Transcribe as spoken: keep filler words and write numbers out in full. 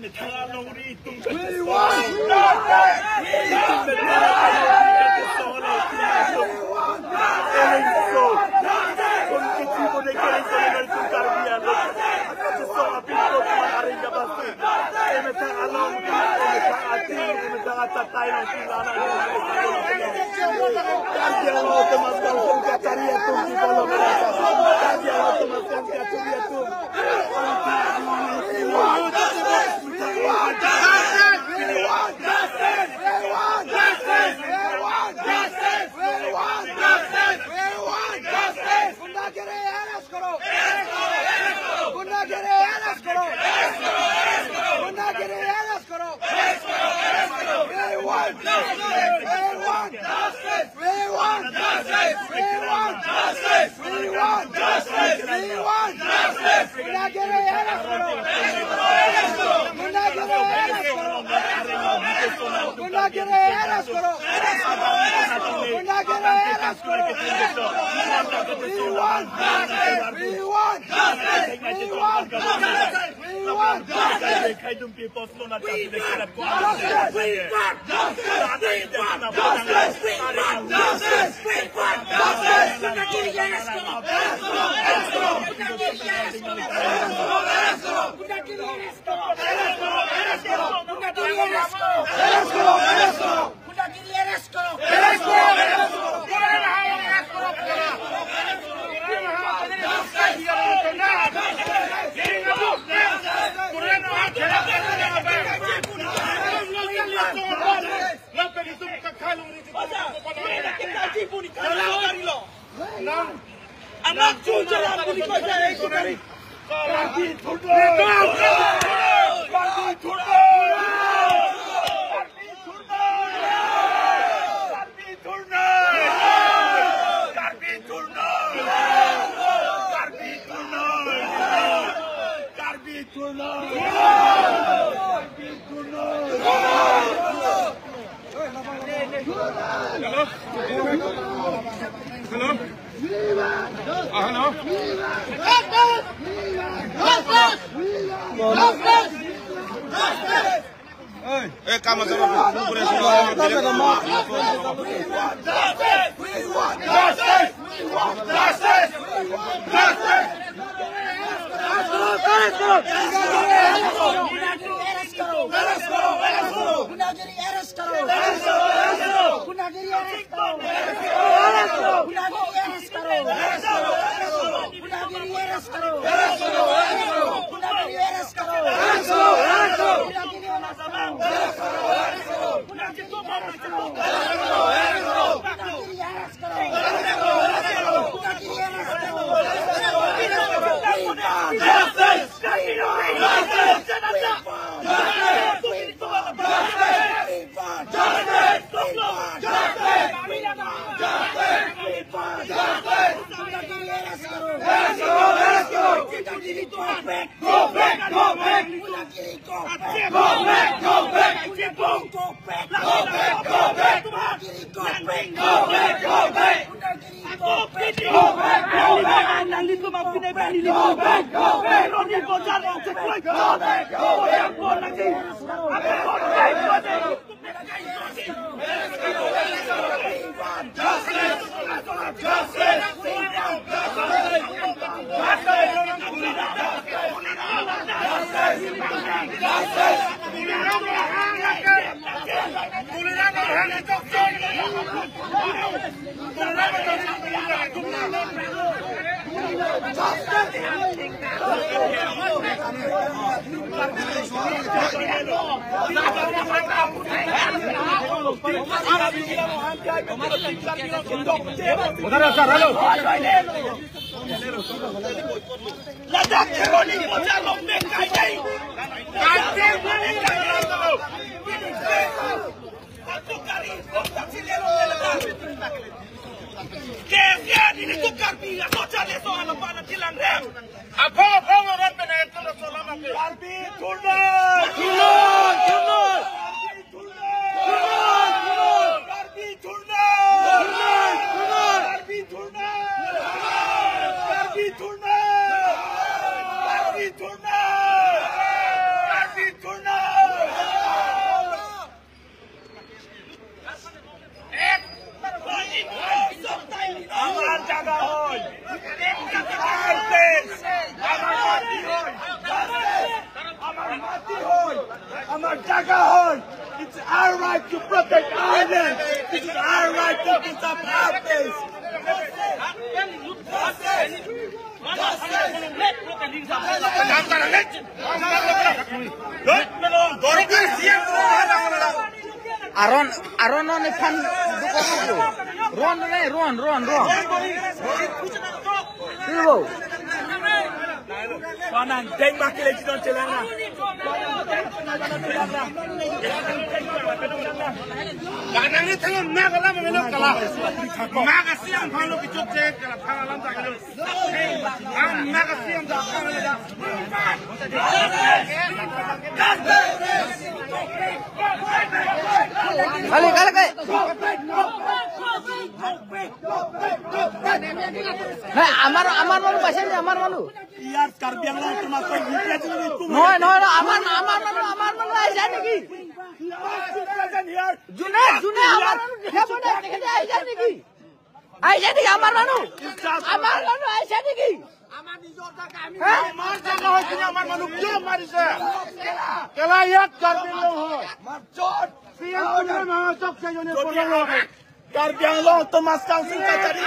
Methang alongri itum. We want justice. Itum methang alongri itum. We want justice. We want justice. Methang alongri itum. Methang ating, methang atatai along itum. Karbi Anglong Autonomous Council kachari atum, di bolo. Karbi Anglong Autonomous Council kachari atum. गुंडागिरी अरेस्ट करो। गुंडागिरी अरेस्ट करो। गुंडागिरी अरेस्ट करो। We want justice. We want justice. We want justice. We want justice. We want justice. We want justice. गुंडागिरी अरेस्ट करो। गुंडागिरी अरेस्ट करो। गुंडागिरी अरेस्ट करो। गुंडागिरी अरेस्ट करो। We want justice. We want justice. We want justice. We want justice. Anak cucu yang beli kau jadi itu dari. Karbi thurno! Karbi thurno! Karbi thurno! Karbi thurno! Karbi thurno! Karbi thurno! Hello? Hello? Ah, hello? Hey. Eh, kama, kama. गुंडागिरी अरेस्ट करो। गुंडागिरी अरेस्ट करो। गुंडागिरी अरेस्ट करो। गुंडागिरी अरेस्ट करो। गुंडागिरी अरेस्ट करो। गुंडागिरी अरेस्ट करो। गुंडागिरी अरेस्ट करो। गुंडागिरी अरेस्ट करो। Go back, go back. Go back, go back. Go back, go back. Go back, go back. Go back, go back. Ladak kheroni moja long mek kai kai. Ante mane kai kai. Atu kari kok tak si lelo lelo. Kesia dini tukar pi atau cale soal apa na tilang rem. Apa apa ngaran pena itu soal apa? Karbi thurno. Thurno, thurno. Karbi thurno! Karbi thurno! Karbi thurno! Karbi thurno! Karbi thurno! Karbi thurno! Jaga hoi. It's our right to protect our land. It's our right to defend our place. Aron, aron non iphan dukok lo. Ron re, ron, ron, ron. Ibo. Panan deng baki lagi don celana. Kanang ni tengok na kala mengelo kala. Makasi ang palo kicuk cek kala pang alam tak kalo. Ang makasi ang tak kalo. Kali, kali, kali. Hey, amar, amar manu paisa ni, amar manu. Iyar Karbi Anglong termasuk India dulu itu. No, no, no, amar, amar manu, amar manu aisa niki. June, June amar manu, June, June aisa niki. Aisa niki amar manu. Amar manu aisa niki. Hah? Amar jaga hoi, amar manu kiyo marise? Kela iyat Karbi Anglong hoi. C M Tuliram Ronghang achok se jone porlo. Karbi Anglong Autonomous Council kachari.